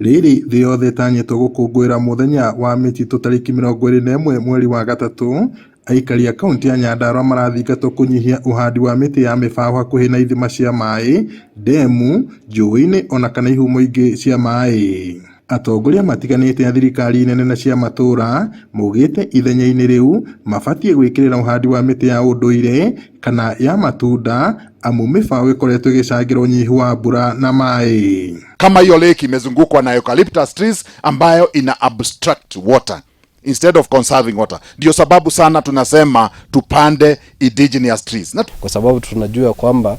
Rĩrĩ thĩ yothe ĩtanyĩtwo gũkũngũĩra mũthenya wa mĩtitũ tarĩki 21 mweri wa gatatũ, aikari a kauntĩ ya Nyandarua marathingatwo kũnyihia ũhandi wa mĩtĩ ya mĩbaũ hakuhĩ na ithima cia maĩ, ndemu, njũĩ-inĩ ona kana ihumo ingĩ cia maĩ. Atongoria matiganĩte a thirikari nene na cia matũra maugĩte ithenya-inĩ rĩu mabatiĩ gwĩkĩrĩra ũhandi wa mĩtĩ ya ũndũire kana ya matunda amu mĩbaũ ĩkoretwo ĩgĩcangĩra ũnyihu wa mbura na maĩ. Kama hiyo lake imezungukwa na eucalyptus trees ambayo ina abstract water instead of conserving water. Ndio sababu sana tunasema tupande indigenous trees. Na kwa sababu tunajua kwamba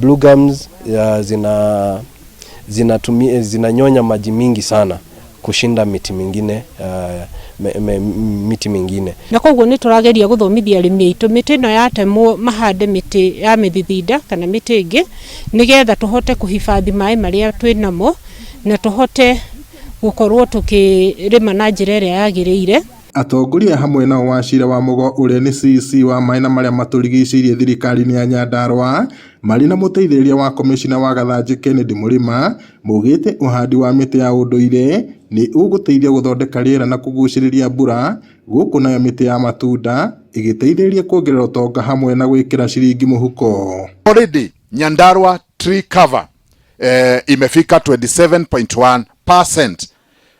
blue gums zina zinatumia zinanyonya maji mingi sana kushinda miti mingine miti mingine. Na koguo nĩ tũrageria gũthomithia arĩmi aitũ mĩtĩ ĩno yatemwo mahande mĩtĩ ya mĩthithinda kana mĩtĩ ĩngĩ nĩgetha tũhote kũhifadhi maĩ marĩa twĩ namo na tũhote gũkorwo tũkĩrĩma na njĩra ĩrĩa yagĩrĩire. Atongoria hamwe nao Wachira wa Mugo ũrĩa nĩ CEC wa maĩ na marĩa matũrigicĩirie thirikari-inĩ ya Nyandarua marĩ na mũteithĩrĩria wa komĩcina wa Gathanjĩ Kennedy Mũrĩma maugĩte ũhandi wa mĩtĩ ya ũndũire nĩ ũgũteithia gũthondeka rĩera na kũgucĩrĩria mbura gũkũ nayo mĩtĩ ya matunda ĩgĩteithĩrĩria kuongerera ũtonga hamwe na gwĩkĩra ciringi mũhuko. Already Nyandarua tree cover imefika 27.1%.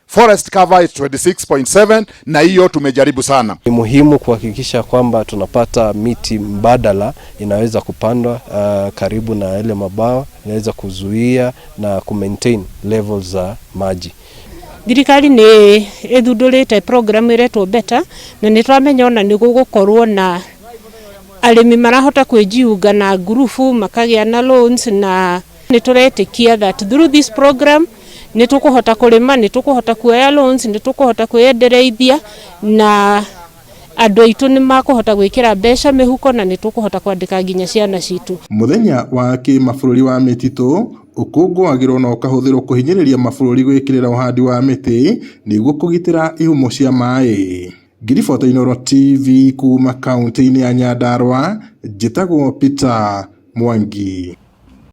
Forest cover is 26.7 na hiyo tumejaribu sana. Ni muhimu kuhakikisha kwamba tunapata miti mbadala inaweza kupandwa karibu na yale mabwawa, inaweza kuzuia na kumaintain levels za maji. Thirikari nĩ ĩthundũrĩte program ĩretwo Beta na nĩ tũramenya ona nĩ gũgũkorwo na arĩmi marahota kwĩjiunga na ngurubu makagĩa na loans, na nĩ tũretĩkia that through this program nĩ tũkũhota kũrĩma, nĩ tũkũhota kuoya loans, nĩ tũkũhota kwĩendereithia na andũ aitũ nĩ makũhota gwĩkĩra mbeca mĩhuko na nĩ tũkũhota kwandĩka nginya ciana citũ. Mũthenya wa kĩmabũrũri wa mĩtitũ ũkũngũagĩrwo na ũkahũthĩrwo kũhinyĩrĩria mabũrũri gwĩkĩrĩra ũhandi wa mĩtĩ nĩguo kũgitĩra ihumo cia maĩ. Ngĩribota Inooro TV kuma kaunti-inĩ ya Nyandarua, njĩtagwo Peter Mwangi.